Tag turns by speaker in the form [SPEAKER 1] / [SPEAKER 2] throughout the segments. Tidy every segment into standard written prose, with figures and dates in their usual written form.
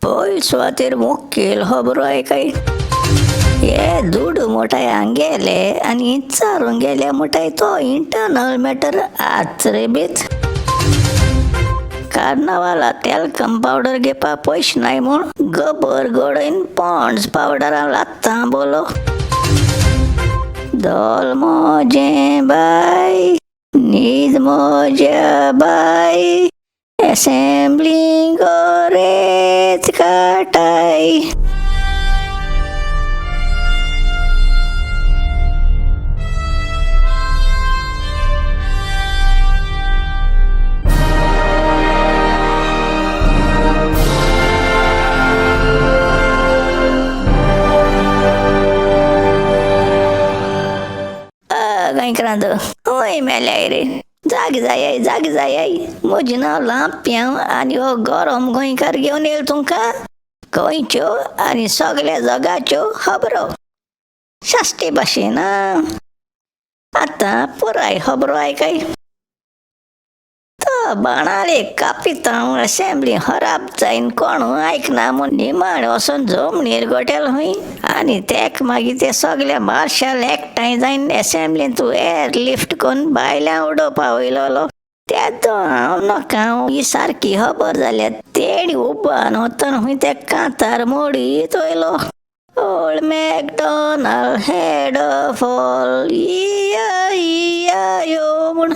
[SPEAKER 1] पयल सुवातेर मुखेल खबरो आयकाय. हे दुडू मोटाय हांगेले आनी इचारून गेले म्हणटाय तो इंटरनल मॅटर आच रे बीच. कार्नावाला तेलकम पावडर घेवपा पयशे नाय म्हूण गोबर गडयन पॉन्ड्स पावडरान लागता बोलो. दोल मोजें बाय, न्हीद मोज्या बाय, एसेंब्ली गोरेच काटाय. गोंयकारांत खंय मेल्याय रे, जाग जायाय जाग जायाय. म्हजें नांव लांप्यांव आनी हो गरम गोंयकार घेवन येयलो तुमकां गोंयच्यो आनी सगल्या जगाच्यो खबरो साश्टी भाशेन. आतां पुराय खबरो आयकाय. तो बाणाले कापितांव असेंब्ली खराब जायन कोण आयकना म्हूण निमाणें वचोन जमनीर गोटेल खंय आनी तेक मागीर ते सगळे मार्शल एकठांय जायन असेंब्लीन तूं एर लिफ्ट करून भायल्यान उडोवपा वयलोलो. तेदो हांव नाका ही सारकी खबर जाल्या तेणी उबान वतन खंय ते कांतार मोडीत वयलो. Old MacDonald had a fall, E I O म्हूण.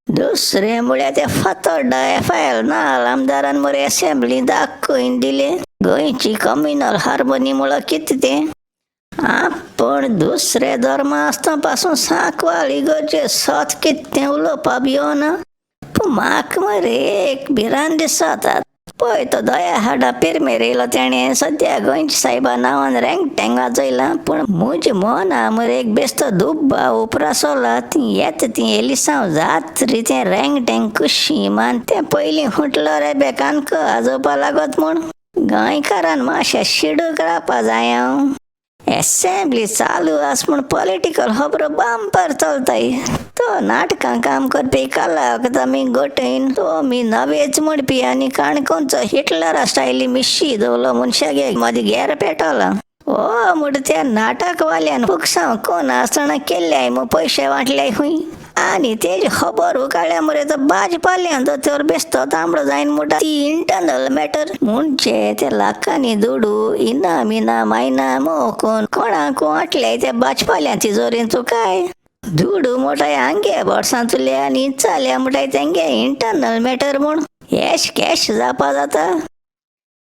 [SPEAKER 1] दुसरें म्हळ्यार ते फातोर्डा एफ I L नाल आमदारान मरे असेंब्ली दाखोवन दिलें गोंयची कम्युनल हार्मोनी म्हळ्यार कितें तें. आपूण दुसरे धर्मा आसता पासून सांकवाळ इगर्जे सत कितें तें उलोवपा भियोना. पूण म्हाका मरे एक भिरांत दिसता. पळय तो दया हाडा पिरमेर येयलो तेणें सद्या गोंयच्या सायबा नांवान रेंगटेंग वाजयलां. पूण म्हज्या मना मरे एक बेस्तो दुब्बा उपरासोला. ती येता ती एलिसांव जात रे तें रेंगटेंग कुशी मान तें पयलीं हुंटलो रे बेकानक वाजोवपा लागत म्हूण. गोंयकारान मातशें शिडूक रावपा जाय. एसेंब्ली चालू आस म्हूण पॉलिटिकल खबरो बांपर चलताय. तो नाटकां काम करपी कलाक आमी गोटयन तो मी नवेच म्हणपी आनी काणकोणचो हिटलरा स्टायली मिशी दवलो मनशागे मदीं गेर पेटवला. ओ म्हणटा त्या नाटकवाल्यान फुकसांव कोण आसतना केल्ल्याय मग पयशे वांटल्याय खंय आनी तेजी खबर उकाळ्या मरे तो भाजपाल्यान दोतोर बेस्तो तांबडो जायन म्हणटा ती इंटरनल मॅटर. म्हणजे ते लाखांनी दुडू इनाम इनाम आयनाम कोण कोणाक वांटल्याय त्या भाजपाल्यान तिजोरेन तूं काय दुडू मोठाय हांगे बोर्सांतुले आनी इचाल्या म्हणटाय तेंगे इंटरनल मॅटर म्हूण येश कॅश जावपा जाता.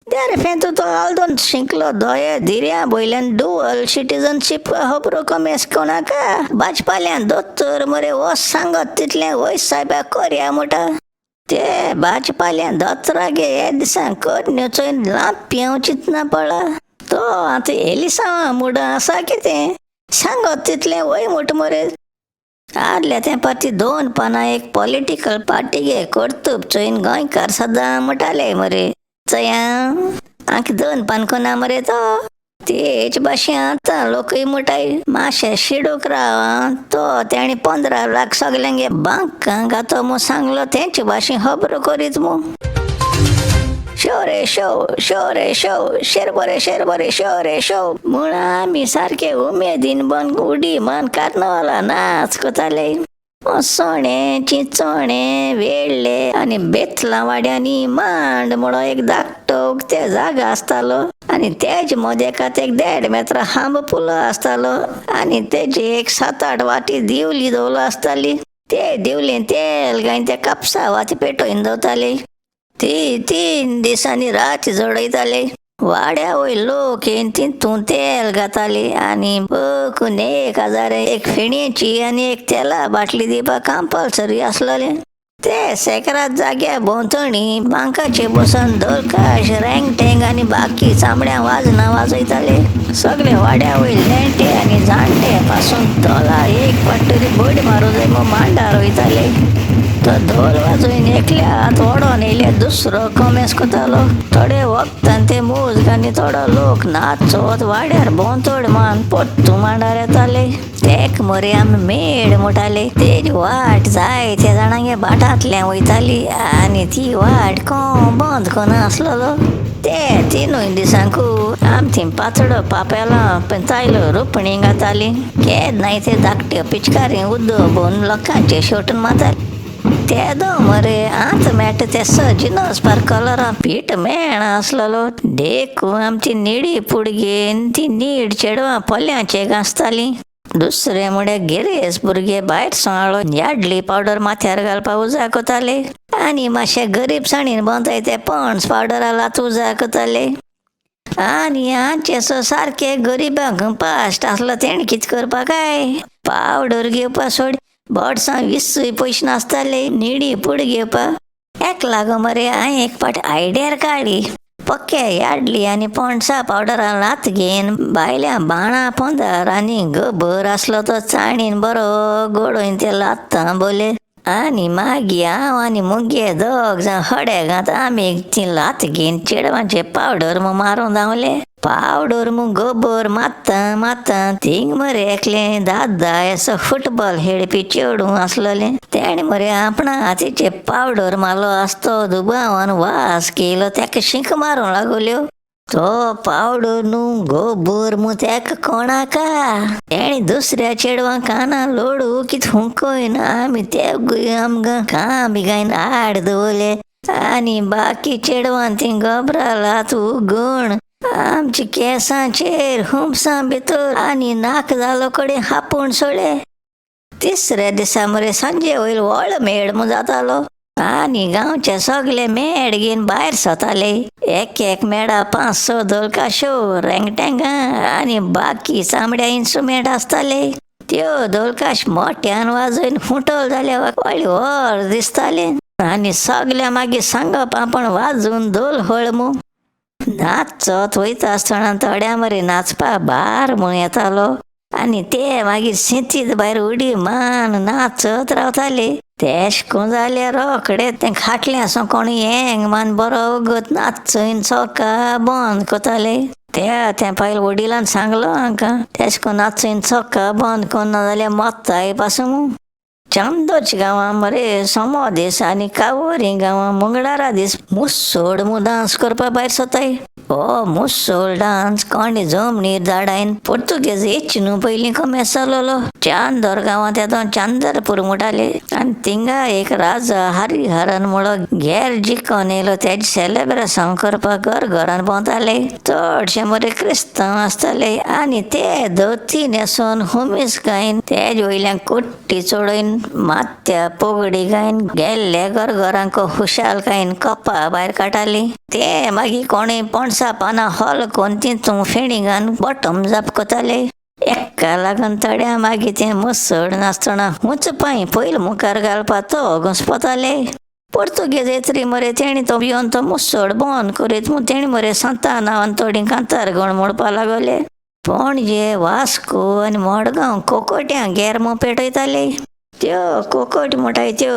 [SPEAKER 1] देरफेंत तो आल्दोन शिंकलो दोये धिरयां वयल्यान डुअल सिटिजनशीप खबरो कमेस कोणाका भाजपाल्यान दोतोर मरे वच सांगत तितलें वय सायबा करया म्हणटा. ते भाजपाल्यान दोतोरागे हे दिसां करण्यो चोयन लांपयांव चिंतना पडला. तो आतां एलिसांवा मुडां आसा कितें सांगत तितलें वय म्हट मरे. आदल्या तेंपार ती दोन पानां एक पॉलिटिकल पार्टीगे कर्तुब चोयन गोंयकार सदां म्हणटाले मरे चया आंक दोन पान कोना मरे तो तेच भाशेन आतां लोकूय म्हणटाय मातशें शिडूक राव. तो तेणी 15 लाख सगल्यांगे बांकां घातो म्हूण सांगलो तेंचे भाशेन खबरो करीत म्हूण. शो रे शो, शो रे शो, शेर बरे शेर बरे शो रे शो म्हूण आमी सारके उमेदीन बन उडी मान कार्नवाला नाच करताले. सोणे चिंचोणे वेडले आनी बेतलां वाड्यांनी मांड म्हणो एक धाकटो उक्ते जागा आसतालो आनी तेज मदेकात एक 1.5 मेत्र हांब पुलो आसतालो आनी तेजी एक 7-8 वाटी दिवली दवलो आसताली. ते दिवली तेल गाय त्या कापसा वाती पेटोवन दवताली. ती 3 दिसांनी रात जडयताले. वाड्या वयले लोक येवन तितून तेल घाताले आनी बकून 1000 एक फेणयेची आनी एक तेला बाटली दिवपाक कंपल्सरी आसलोले. ते सेकरात जाग्या भोंवतणी बांकाचे बसून धोलकाश रेंगटेंग आनी बाकी चामड्यां वाजनां वाजयताले. सगळे वाड्या वयले नेण्टे आनी जाणटे पासून धोला एक फावट तरी बडी मारूं जाय म्हूण मांडार वयताले. तो धोल वाजोवन एकल्या हात ओडोन येयल्यार दुसरो कोमेस करतालो. थोडे वखदान ते मुजग आनी थोडो लोक नाचत वाड्यार भोंवतण मान परतू मांडार येताले. तेक मरे आमी मेड म्हणटाले. तेजी वाट जाय ते जाणांगे भाटांतल्यान वयताली आनी ती वाट कोण बंद कोना आसलेलो. ते तिनूय दिसांकू आमची पातळो पापेलां पंचायलो रोपणी घाताली. केन्नाय ते धाकट्यो पिचकारी उदक भरून लोकांचे शेवटून मारताले. तेदो मरे आतां मेळटा ते सजिनोस पार कलरां पीठ मेण आसलेलो. देखून आमची निडी पुडगेन ती नीड चेडवां पोल्यांचे घांसतालीं. दुसरें म्हळ्यार गिरेस्त भुरगे भायर सांगलो याडली पावडर माथ्यार घालपाक उजाक वताले आनी मातशे गरीबसाणीन बोंताय ते पणस पावडरा लात उजाक वताले. आनी आमचे सारके गरिबांक पास्ट आसलो तेणें कितें करपाक काय पावडर घेवपा सोड बोडसां विसूय पयशे नासताले निडी पूड घेवपाक. एक लागो मरे हांवें एक फावट आयडियार काडली. पक्के याडली आनी पणसा पावडरान लात घेवन भायल्या बाणा पोंदार आनी गोबर आसलो तो चाणीन बरो गोडोवन ते लातां बोले. आनी मागीर हांव आनी मुगे दोग जाण हडे घात आमी ती लात घेवन चेडवांचे पावडर म्हूण मारून धांवले. पावडर म्हूण गोबर मात्ता मात्ता थिंग मरे एकलें दादा असो फुटबॉल खेळपी चेडूं आसलेलें तेणें मरे आपणा हातीचे पावडर मारलो आसतो दुबावान वास केलो तेका शींक मारूंक लागल्यो. तो पावडर न्हू गोबर मू तेका कोणाका तेणें दुसऱ्या चेडवां काना लोडू कित हुंकोयन आमी तेगूय आमकां काम बी गायन आड दवरले. आनी बाकी चेडवान ती गोबरा लात उगण आमच्या केंसांचेर हुमसां भितर आनी नाक जालो कडेन हापूण सोडले. तिसऱ्या दिसा मरे सांजे वयर व्हड मेळ म्हूण जातालो आनी गांवचे सगळे मेळ घेवन भायर सरताले. एक एक मेळा 5-6 धोलकाश्यो रेंगटेंगां आनी बाकी चामड्या इन्स्ट्रुमेंट आसताले. त्यो धोलकाश मोट्यान वाजोवन फुटल जाल्या व्हडली व्हड दिसताले आनी सगल्या मागीर सांगप आपूण वाजून धोल हळ म्हूण. नाचत वयता आसतना थोड्या मरे नाचपा भार म्हूण येतालो आनी ते मागीर शेतीत भायर उडी मान नाचत रावताले. तेश कोण जाल्यार रोखडे तें खाटलें आसूं कोण येंग मान बरो वगत नाचून चोका बंद करताले. त्या तें पयलीं वडिलान सांगलो हांकां तेश कोन नाचून चोका बंद करना जाल्यार मोत्ताय पासून. चांदोच गांवां मरे सोमो दीस आनी कावरी गांवां मंगळारा दीस मुसोड म्हूण डांस करपा भायर सरताय. हो मुसोड डांस कोणी जमनीर धाडायन पुर्तुगेज येची न्हू पयलीं कमेस जालोलो. चांदोर गांवांत येदो चांदरपूर म्हणटाले आनी थिंगा एक राजा हरिहरन म्हणो घेर जिखोन येयलो तेजें सेलेब्रेशन करपाक घर घरान भोंवताले. चडशे मरे क्रिस्तांव आसताले आनी ते धोती न्हेसून हुमीस गायन तेजे वयल्यान कुट्टी चडोवन माथ्या पगडी गायन गेल्ले घर घरांक खुशालकायेन कपा भायर काडटाली. ते मागीर कोणूय पणसा पानां होल कोन्न तितून फेणी घालून बॉटम जाप करताले. एका लागून थोड्या मागीर ते मुसळ नासतना उंच पांय पयलो मुखार घालपा तो घुसपताले. पुर्तुगेज येतरी मरे तेणी तो येवन तो मुसळ बंद करीत म्हूण तेणी मरे सांता नांवान थोडीं कांतार गण म्हणपा लागले. पणजे वास्को आनी मडगांव कोकोट्यां गेर म्हूण पेटयताले. त्यो कोकोट म्हणटाय त्यो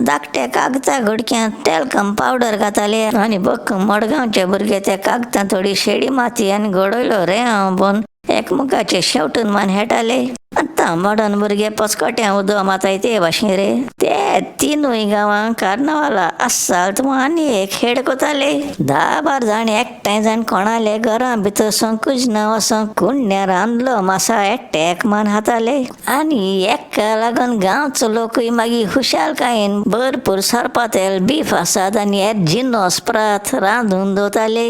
[SPEAKER 1] धाकट्या कागदा घडक्यांत टेलकम पावडर घाताले आनी बक मडगांवचे भुरगे त्या कागदां थोडी शेडी माती आनी घडयलो रेंव बोन एकमुखाचे शेवटून मान हेटाले. आतां मॉडर्न भुरगे पचकट्यां उदक माताय ते भाशेन रे. ते तिनूय गांवांक कार्नवाला आसाल आनी एक हेड कोताले. 10-12 जाण एकठांय जावन कोणाले घरां भितर संकुजना वचोन कुंड्या रांदलो मासा एकट्याक मान हाताले. आनी एका लागून गांवचो लोकूय मागीर खुशालकायेन भरपूर सरपातेल बीफ आसात आनी हेर जिनोस प्रात रांदून दवरताले.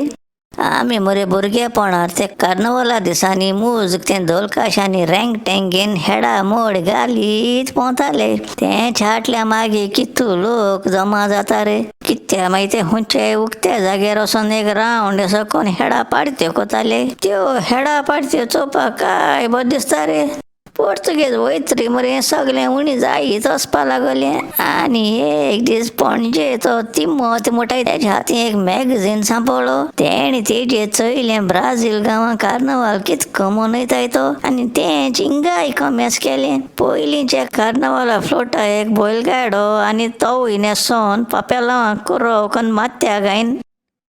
[SPEAKER 1] आमी मरे भुरगेपणार ते कार्नवाला दिसांनी मुज तें धोलकाश आनी रेंगटेंग घेवन हेडा मोड घालीत भोंवताले. तें छाटल्या मागीर कितू लोक जमा जाता रे. कित्या मागीर ते खंयच्याय उकत्या जाग्यार वचोन एक रावंड असो कोण हेडा पाडत्यो कोताले. त्यो हेडा पाडत्यो चोवपाक काय बरें दिसता रे. पुर्तुगेज वयतरी मरे सगळें उणी जायत वचपा लागलें. आनी एक दीस पणजे तो तिमोत म्हणटा तेज्या हातीन एक मॅगझीन सांपडलो. तेणें तेजेर चोयलें ब्राझील गांवां कार्नवाल कितको मनयताय तो आनी तें हिंगाय कमेस केलें. पयलींच्या कार्नवाला फ्लोटा एक बैलगाडो आनी तोवूय न्हेसोन पापेलांव कुरोव कन्न माथ्या घायन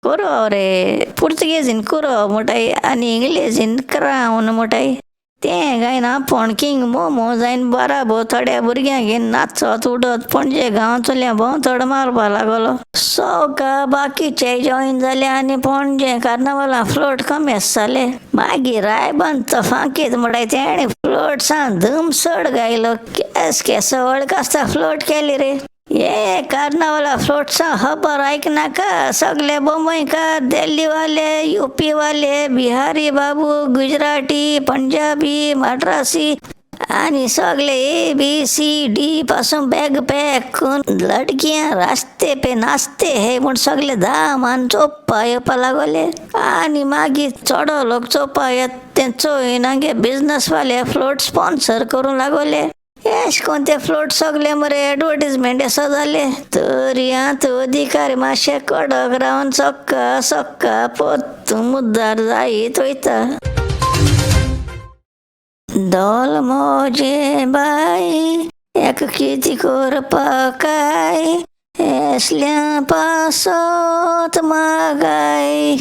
[SPEAKER 1] कुरोव रे पुर्तुगेजीन कुरोव म्हणटाय आनी इंग्लेजीन क्रावन म्हणटाय. तें गायन आपूण किंग मोमो जायन बराबर थोड्या भुरग्यांक घेवन नाचत उडत पणजे गांवांतल्या भोंवतड मारपा लागलो. सवका बाकीचे जॉयन जाले आनी पणजे कार्नावाला फ्लोट कमेस जाले. मागीर रायबंद फांकीत म्हणटाय तेणें फ्लोट सान धुमसड गायलो. केस केसो वळख फ्लोट केली रे. हे कार्नावाला फ्लोटसा खबर आयकनाका सगळे बंबईकार, दिल्लीवाले, युपीवाले, बिहारी बाबू, गुजराती, पंजाबी, मद्रासी आनी सगळे ए बी सी डी पासून बॅग पॅक करून लडकियां रास्ते पे नाचते हे म्हूण सगळे दामान चोवपा येवपा लागले. आनी मागीर चोडो लोक चोवपा येत ते चोयन आमगे बिजनसवाले फ्लोट स्पॉन्सर करूंक लागले. एश कोन ते फ्लोट सगळे मरे एडवर्टीजमेंट येसो जाले. तरी आतां अधिकारी मातशे कडक रावन सक्का सक्का पोत्तून मुद्दार जायत वयता. दोल मोजे बाई एक कितें करपा काय एसल्या पासत मागाय.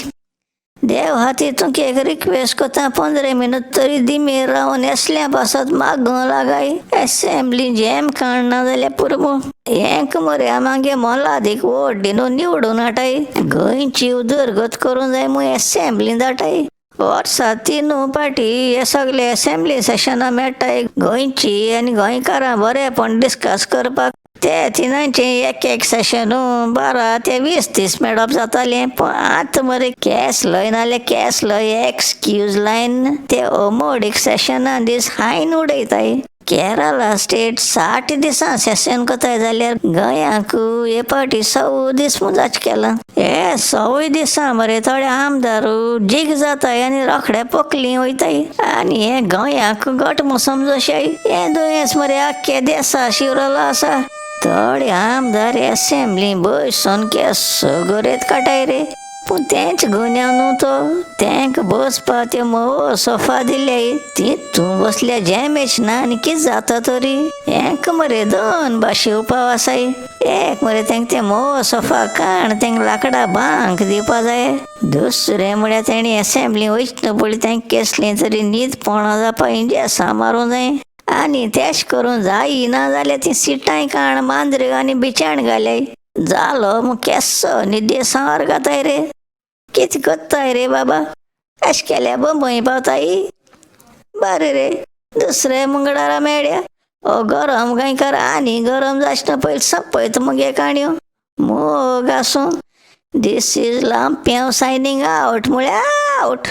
[SPEAKER 1] देव हाती तुका एक रिक्वेस्ट करता, 15 मिनट तरी दिमेर रावन एसल्या पासत मागूं लागाय. एसेंब्ली जॅम काडना जाल्यार पुरो. हेंक मरे आमगे मोलादीक वोट दिवन निवडून हाटाय. गोंयची उदरगत करूंक जाय म्हूण एसेंब्ली धाटाय. वर्सा 3 पाटी हे सगळे एसेंब्ली सेशनां मेळटाय गोंयची आनी गोंयकारां बरेपण डिस्कस करपाक. ते तिनांचे एक एक सेशन 12 ते 20 दीस मेळप जातालें. पूण आतां मरे केस लय नाल्यार केस लय एक्सक्यूज लायन ते अमोडीक सेशना दीस हायन उडयताय. केरला स्टेट 60 दिसां सेशन करताय जाल्यार गोंयाक हे पाटी 100 दीस मुजाच केला. हे 100 दिसां मरे थोडे आमदार जीक जाताय आनी रोखडे पोकली वयताय. आनी हे गोंयाक घट मोसम जशें हें दुयेंस मरे आख्खे देसा शिवरलो आसा. थोडे आमदार एसेंब्ली बसून केसो गरेत काटाय रे. पूण तेंच गुन्यांव न्हू तो. तेंक बसपा त्यो मोवो सोफा दिले तितून बसल्या जॅमेच ना आनी कितें जाता तरी. हेंक मरे 2 भाशे उपाव आसाय. एक मरे तेंक ते मोवो सोफा काण तेंक लांकडा बांक दिवपा जाय. दुसरें म्हळ्यार तेणी एसेंब्ली वयतना पळय तेंक केसली तरी न्हीद पोणा जावपा इंजेसां मारूंक जाय. आनी तेश करून जायना जाल्यार ती सिटांय काण मांद्र्यो आनी बिचाण घालय. जालो मग केसो न्हिदे सांवार घाताय रे. कितें करताय रे बाबा, अशें केल्यार बंबय पावताय. बरें रे, दुसरे मंगळारा मेळया. हो गरम गोंयकार आनी गरम जायना पयलीं सोंपयता मुगे काणयो. मोग आसूं. दीस is लांप्यांव सायनींग आवट म्हळ्यार आवट.